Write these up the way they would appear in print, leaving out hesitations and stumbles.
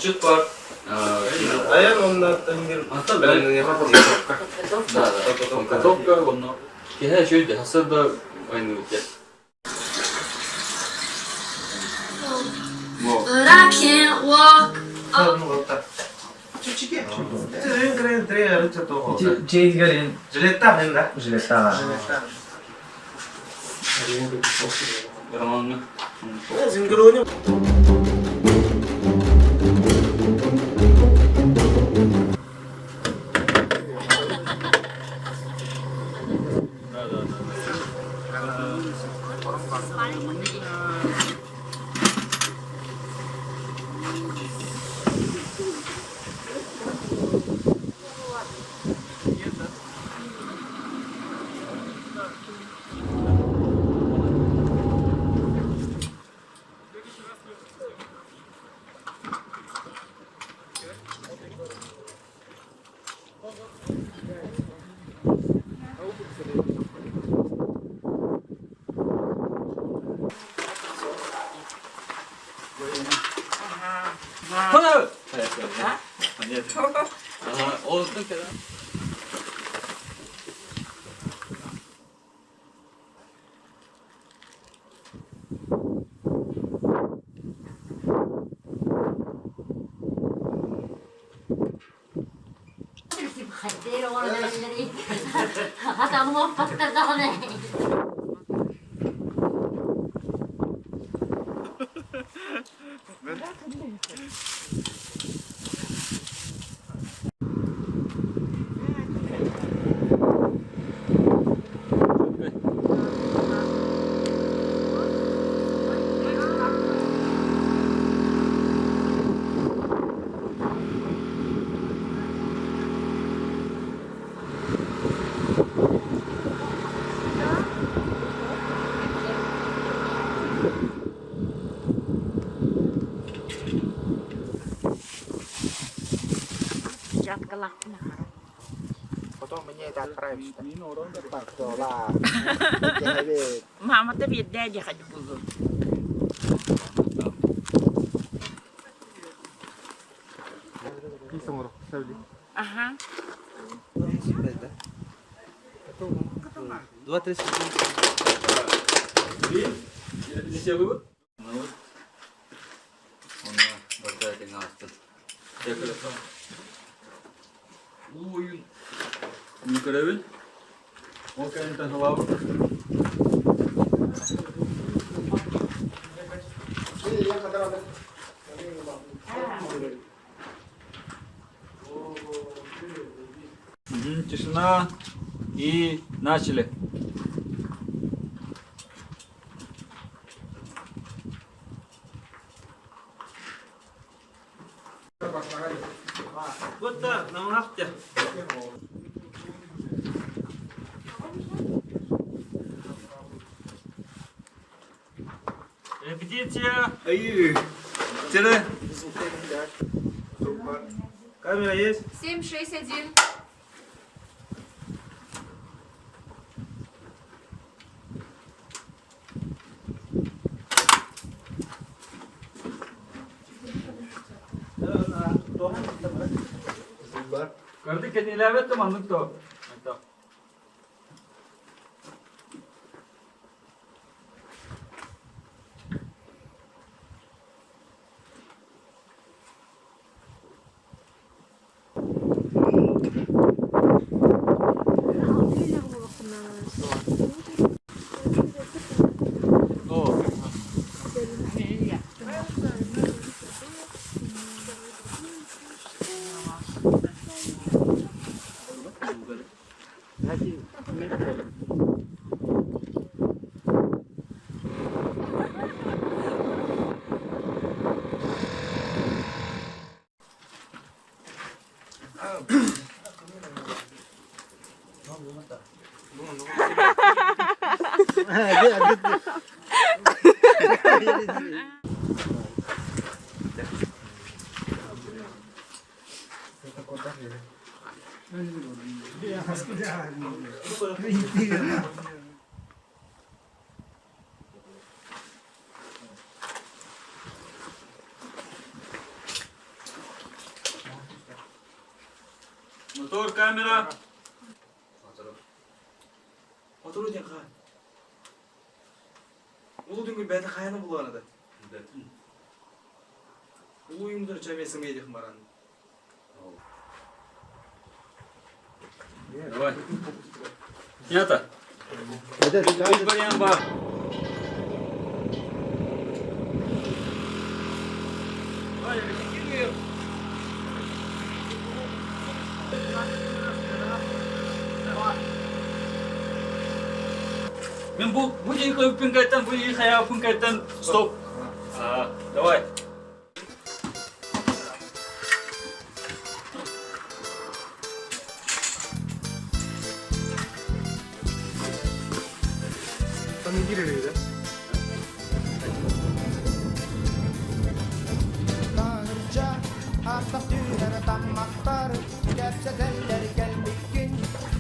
Булчут бар. Айан онно тэнгир Антон Да, да. Подготовка онно. Киһи үчүгэй сарсыарда айныбыт. But I can't walk. Дьиэ Жилеттаах да? Жилеттаах. Романна. Зингрони. Потом мне это отправишь. Маамата биэрдээ диэхэ буолуо. Аха. Два-три секунды. Здесь вывод? Ну вот. Онно барда этиҥ аастын. Уу Көрөбүн. Ол кэнниттэн халаабыт. Тишина и начали. Вот так, на лавке. Репетиция. Тире. Камера есть? 7, 6, 1. Көрдүк кэнилээбэт да маннык то. Мотор камера. Otur диэн хаан. Улуу дүҥүр бэйэтэ хайаны булуон ата. Улуу юмдун чамесың эдих баран. Давай. Снято. Үс вариант бар. Давай, репетируем. Мен бу бу пүнкайтан, бу хая пүнкайтан стоп. А, давай. Комментировали, да? Таһырдьа ардах түһэр таммахтар кэпсэтэллэр кэлбиккин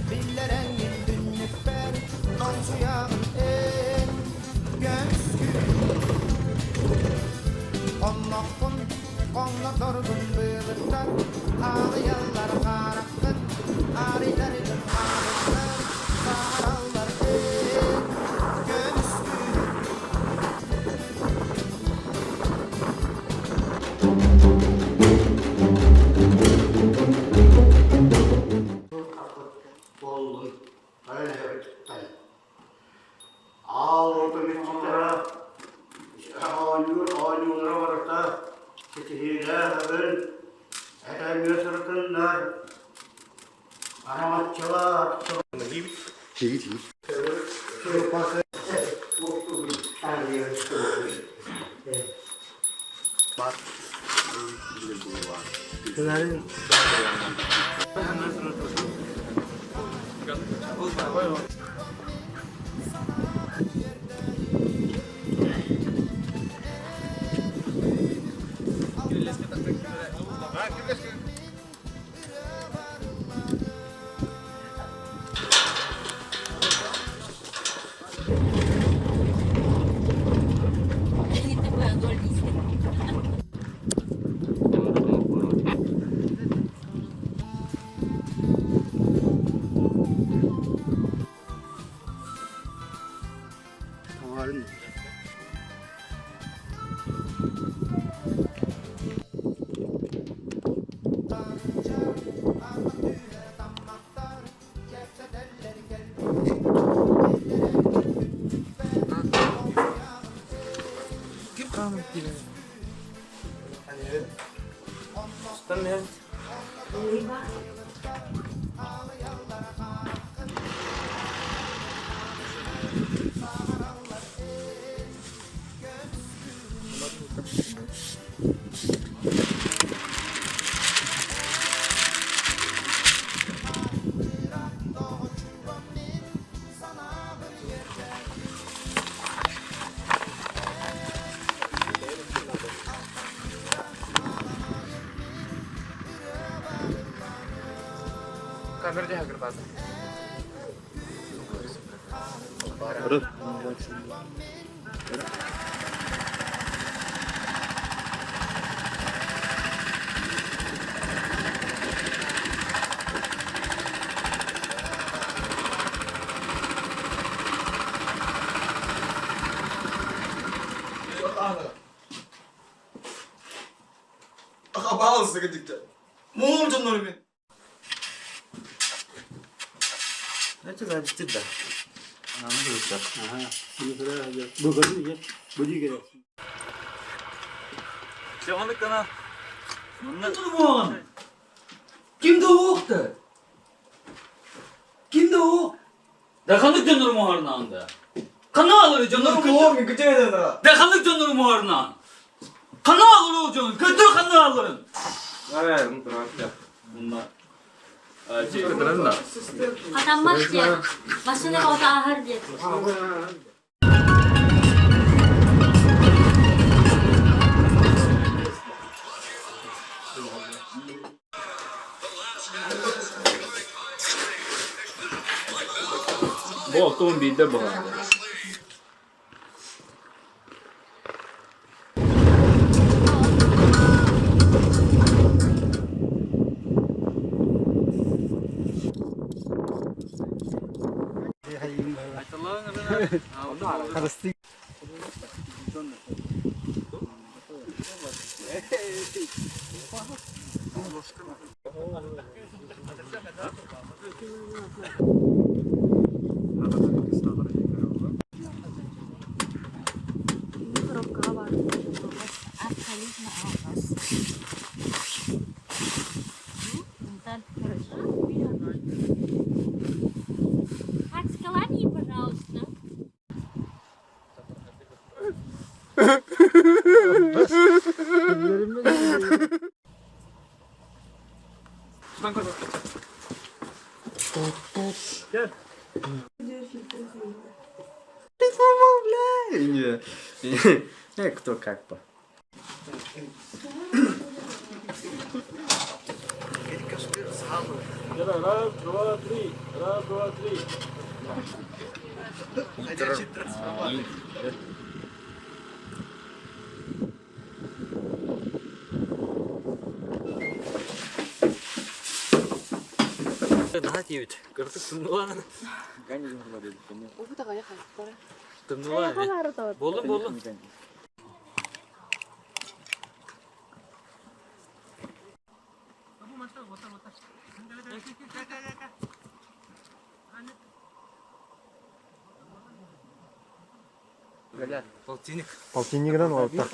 биллэрэҥҥин түннүкпэр тоҥсуйаҕын эн көмүскүү Хоннохпун хоҥнордоргун былыттар хаарыйаллар хараххын арыйдаргын хаалыттар саҥараллар эн көмүскүү. Буоллун эһэбиттэн Аал уоту мүччүтэрэ оонньуур оонньуулара барыта ситиһиилээх эбин этэҥҥэ сырытыннар араҥаччылаах Таһырдьа ардах түһэр таммахтар кэпсэтэллэр кэлбиккин биллэрэҥҥин түннүкпэр тоҥсуйаҕын Ким хаамып киирэн? Там я. Камера дьаһагыр баата. Аха, баалысы кедикте. Муҥум дьоннору мин. Это запись да. Чамалык кана. Манна буолан. Ким да уохта? Ким да уох? Да ханнык дьоннору муһарнаан да. Ханна алары дьоннору Кого мен күтеді да. Да ханнык дьоннору муһарнаан. Ханна алары ол дьонун? Көтөр ханна аларын. Ай, ну правда. Bunlar. Хатаммат диэн. Машина ота аһар диэн. Бу автомобильде буолар. Абсолютно алҕас. Хаачыкалаан пожалуйста. Не, кто как по. Раз, два, три. Раз, два, три. Наһаа тиийбит. Кырдьык тымныылаан. Тымныылаан. Буоллун, буоллун. Полтинник. Полтиннигынан уолаттар.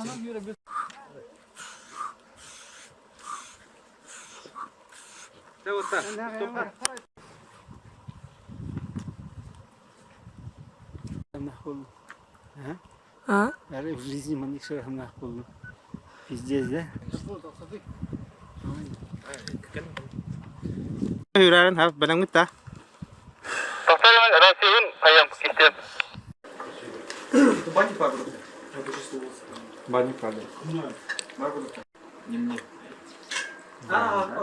Да вот так. А? В жизни маннык шарахымнаах буоллум. Пиздец, да? Үрәрін хап бәләңгіт та. Бани правда. Не мне. Да.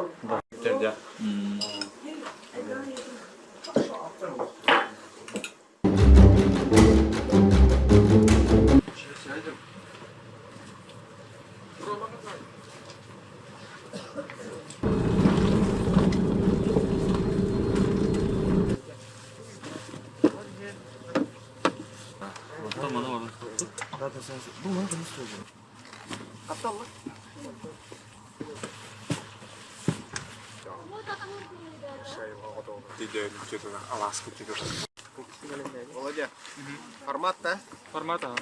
Володя, формат, да? Формат, ага.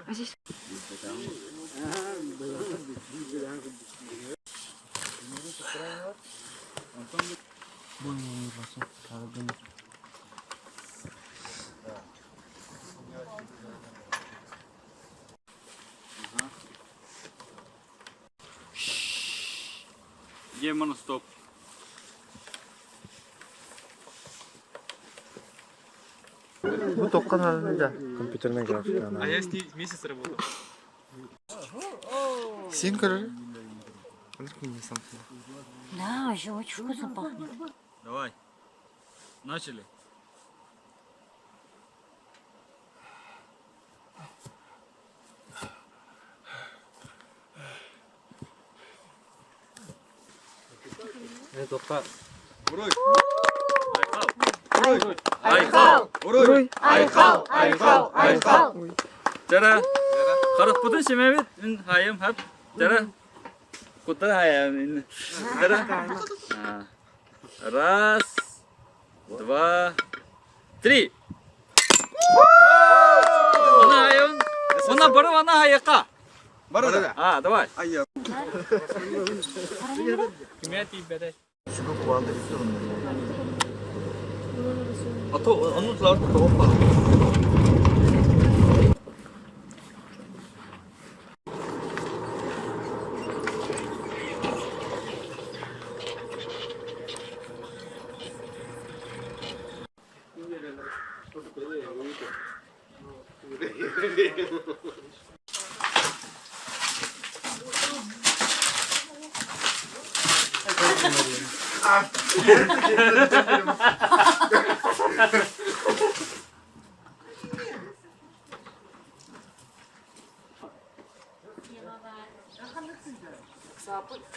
А здесь Где моностоп? Бу тоққан да. Компьютерная графика. А я с ней месяц работал. Сен көрір. Да, вообще очень вкусно пахнет. Давай. Начали. Айхал! Айхал! Айхал! Айхал! Жара! Харахпытын симэбит, мин хайым хап. Жара! Кута хайым мин. Жара! Раз, два, три! Она хайым. Она бары, она хайыка. Бары да? А, давай. Айя. А то, онутлар тоғып.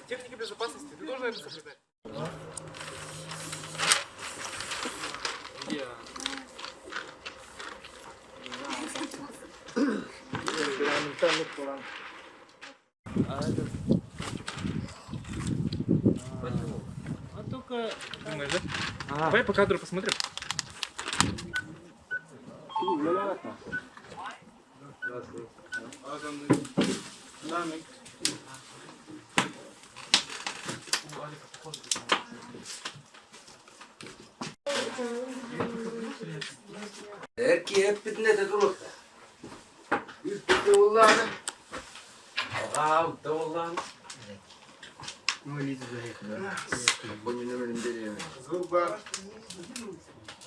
Техника безопасности, ты должен это соблюдать. Думаешь, да? Давай по кадру посмотрим.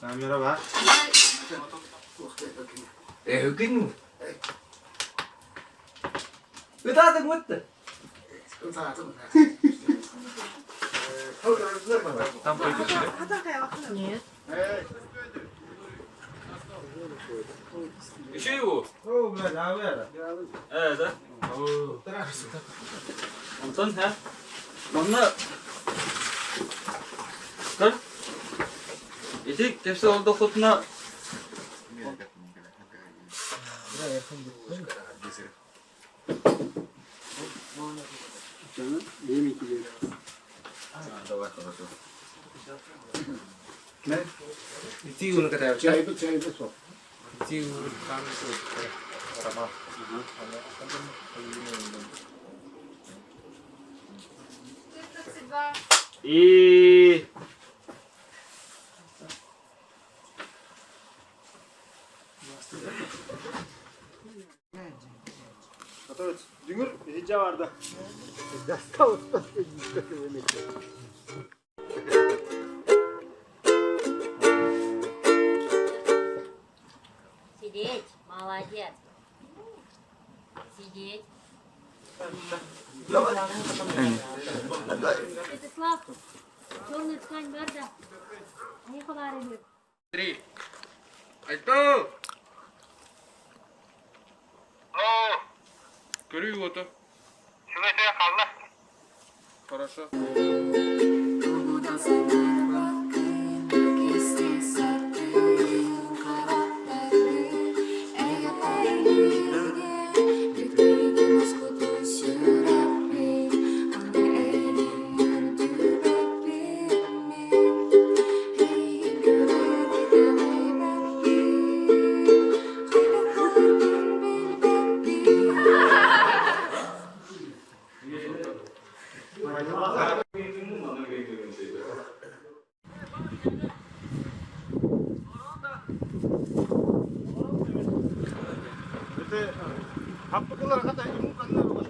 Камера бар. Там пойдешь, да? Нет. Еще его? О, блядь, а вы Э, да? Онтон, ха? Онно... Көр. Ити кепсе олдохутуна... И... Дүңүр хиджа барды. Сидеть. Молодец. Сидеть. Святослав, черную ткань бар да. Поехала, Арабик. Три. Айто! Көрү его-то. Хорошо. Хаппыкылар ката имуканнар бар.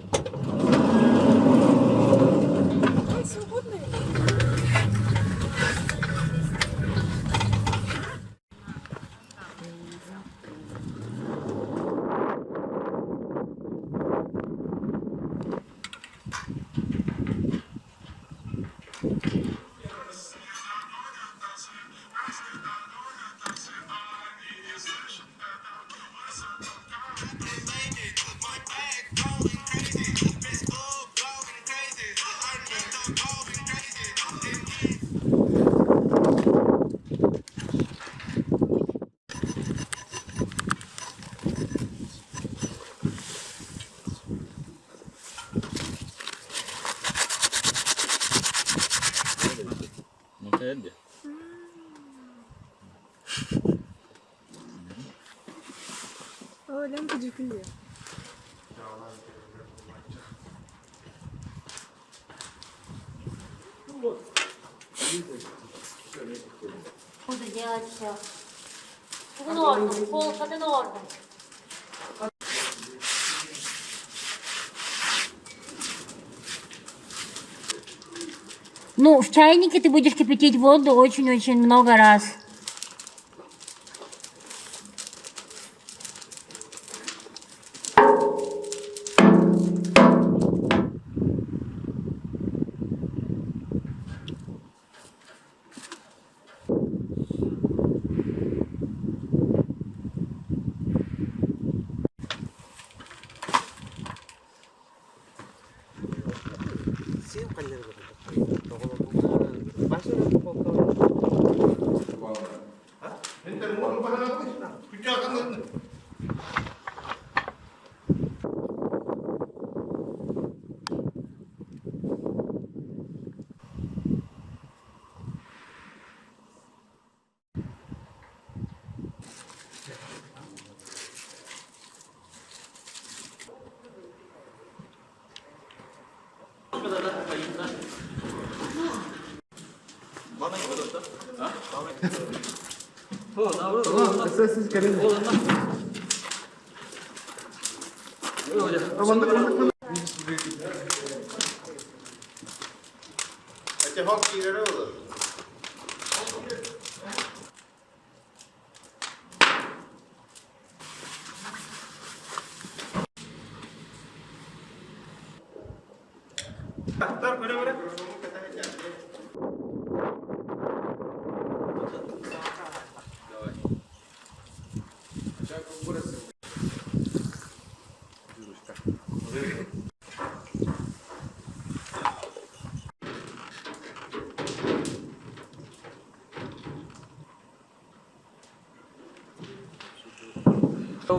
Он свободный? Монтаянди. О, лямка дюкүле. Буду делать все. Норм, пол, норм. Ну, в чайнике ты будешь кипятить воду очень-очень много раз.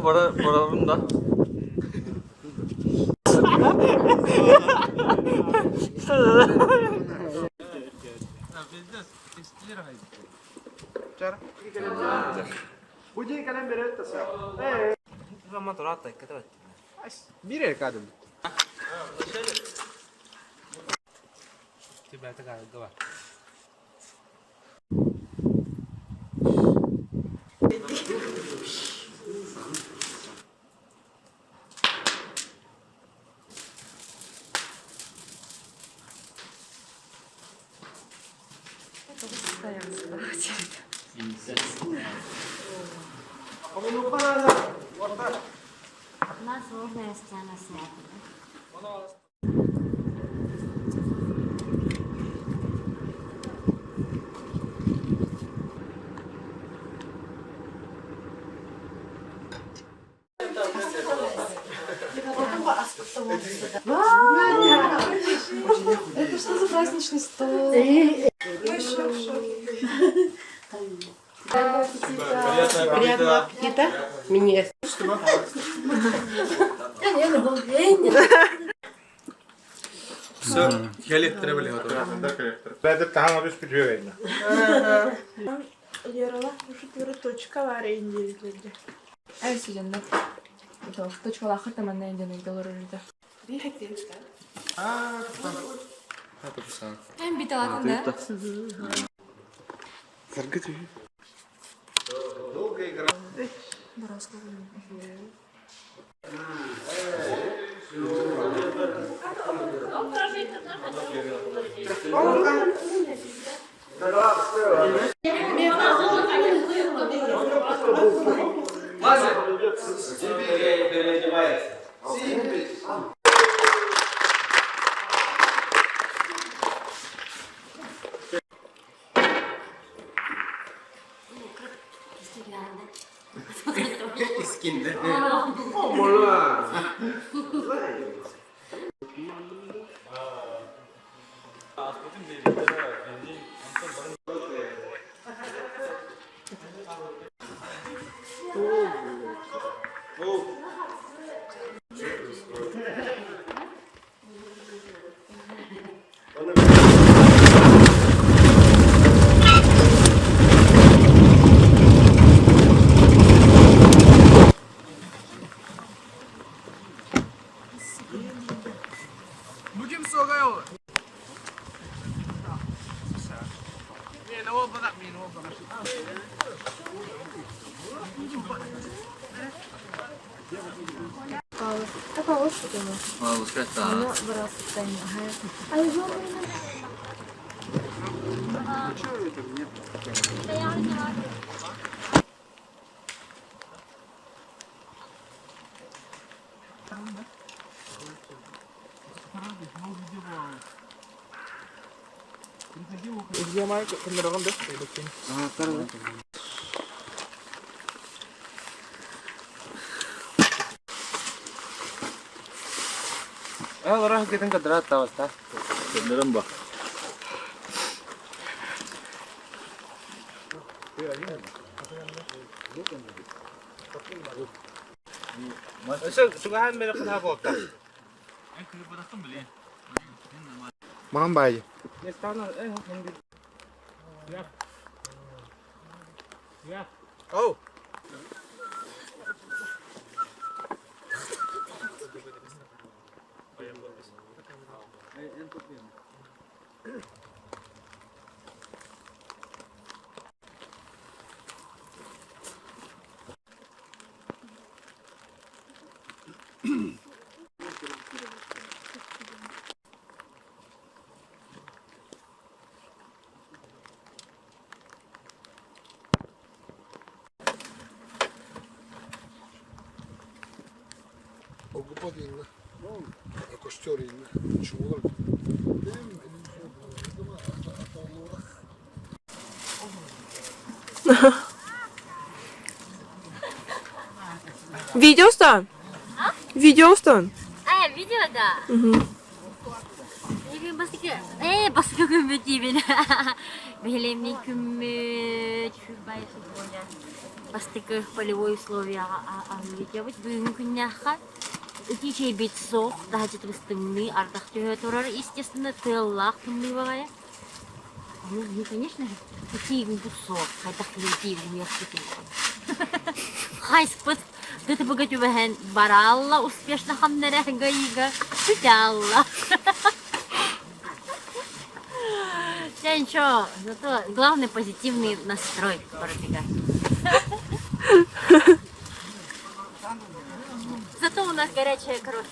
Бара барабын да. У нас сложная сцена снята. Это что за праздничный стол? Мы еще в шоке. Приятного аппетита. Мне. Все, хелиттер были готовы. Лерала, уже твою точка варенье индейді. Әй, сүзенді. Точкалақы таманна инден үйдөлөр үрді. Әм бит алатын да? Көннөрөн ба. Сугахан бері қына болта. Маған бай. Оу. Огупа дейін. Костер дейін. Чулар. Видео стан? Видео стан? А, видео, да. Баскы күммүт диибин. Биһилэмни күммүт, шүрбай сутуоля. Бастыкы полевой условия видеобут бүгүн күннәхха. Ити чейбит соқ, daha жетімістіңні ардақ түйе турар, естественно, тыллақ тымны бағая. Ну, не, конечно же, ити бут соқ, қайтақ ити Хайспыт, ДТП түбәһән баралла успешно хамнара гаига, күтәалла. Да ничего, зато главный позитивный настрой пробегать. Зато у нас горячая кровь.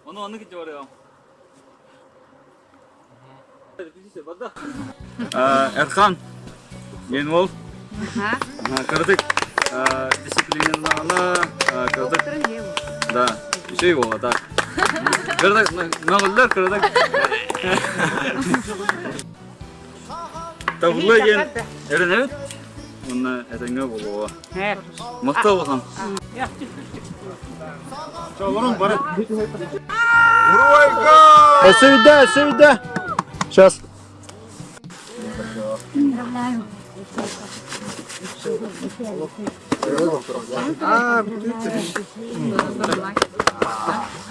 Onu anı gitti oraya. Эрхан, мен ол. Кырдык дисциплинаны кырдык. Да, еще его, да. Кырдык, мөгөллөр кырдык. Табылы ген эренебит. Мына этеңге болуа. Мыкты болған. Сюда, сюда. Сейчас. Поздравляю.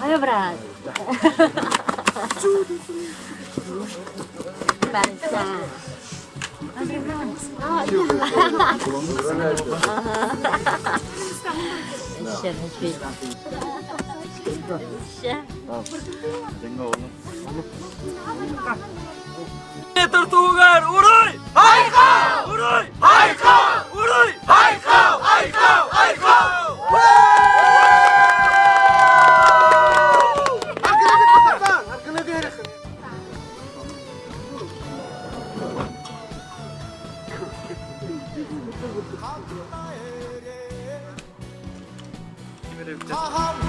Ай, брат. Барса. Тортугар, урай! Айка! Урай! Айка! Урай! Айка! Айка! Айка! Aha.